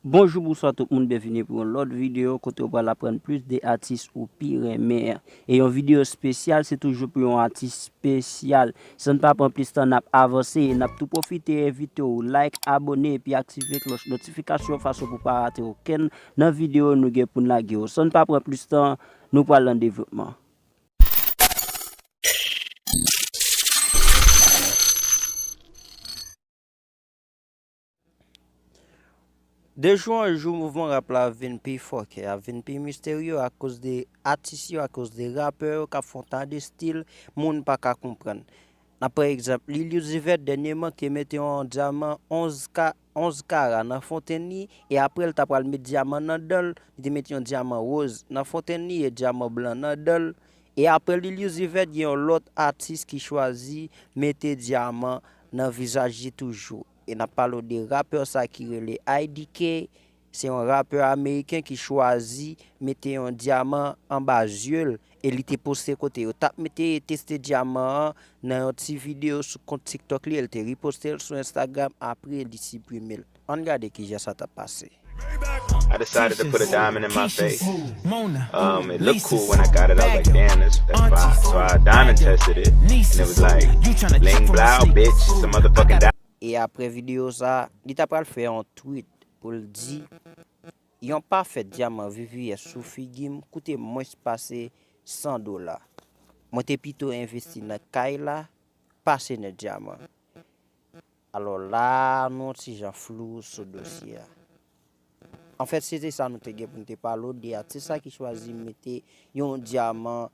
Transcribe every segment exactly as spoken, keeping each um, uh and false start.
Bonjou, bonswa tout moun, byenvini pou yon lòt videyo kote w pral aprann plis de atis ou pi renmen an. E yon videyo espesyal, se toujou pou yon atis espesyal. San n pa pran plis tan, n ap avanse e n ap tou pwofite envite w like, abòne epi aktive klòch notifikasyon fason pou w pa rate okenn nan videyo nou gen pou n lage yo. San n pa pran plis tan, nou pral nan devlopman. De jou an jou, mouvman rap la ap vin pi fòkè, ap vin pi misterye akoz de atis yo, akoz de rapè yo k ap fè yon ta de stil moun pa ka konprann. N ap pran egzanp, Lil Uzi Vert dènyèman te mete yon dyaman onz ka, onz kara nan fontenn li, e apre l ta pral met dyaman nan dan l, li te mete yon dyaman woz nan fontenn li e dyaman blan nan dan l. E apre Lil Uzi Vert, gen yon lòt atis ki chwazi mete dyaman nan vizaj li toujou. E n ap pale w de rapè sa ki rele I D K. Se yon rapè ameriken ki chwazi mete yon dyaman anba zye l. E li te poste kote yo t ap mete, teste dyaman an nan yon ti videyo sou kont TikTok li. E l te riposte l sou Instagram, apre li siprime l. Ann gade kijan sa t ap pase. I decided to put a diamond in my face. Um, it looked cool when I got it. I was like, damn, that's, that's fire. So I diamond tested it, and it was like, bling blow, bitch, it's a motherfucking diamond. E apre videyo sa, li ta pral fè yon tweet pou l di, yon pafè dyaman V V S sou figi m koute mwens pase san dola. Mwen te pito envesti nan kay la, pase nan dyaman. Alò la, nou yon ti jan flou sou dosye a. Anfèt, se te sa nou te gen pou n te pale w de atis sa ki chwazi mete yon dyaman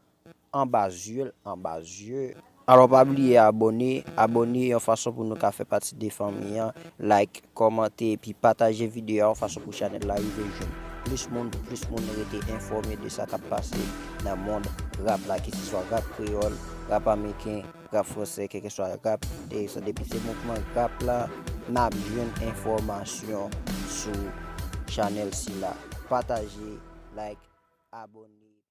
anba zye l, anba zye. Alò, pa bliye abòne, abòne yon fason pou nou ka fè pati de fanmi an, like, kòmante, epi pataje videyo a yon fason pou chanèl la rive jwenn plis moun, pou plis moun rete enfòme de sa k ap pase nan mond rap la, keseswa rap kreyòl, rap ameriken, rap fransè, kèlkeswa rap, e sa, depi se mouvman rap la, n ap jwenn enfòmasyon sou chanèl sila. Pataje, like, abòne.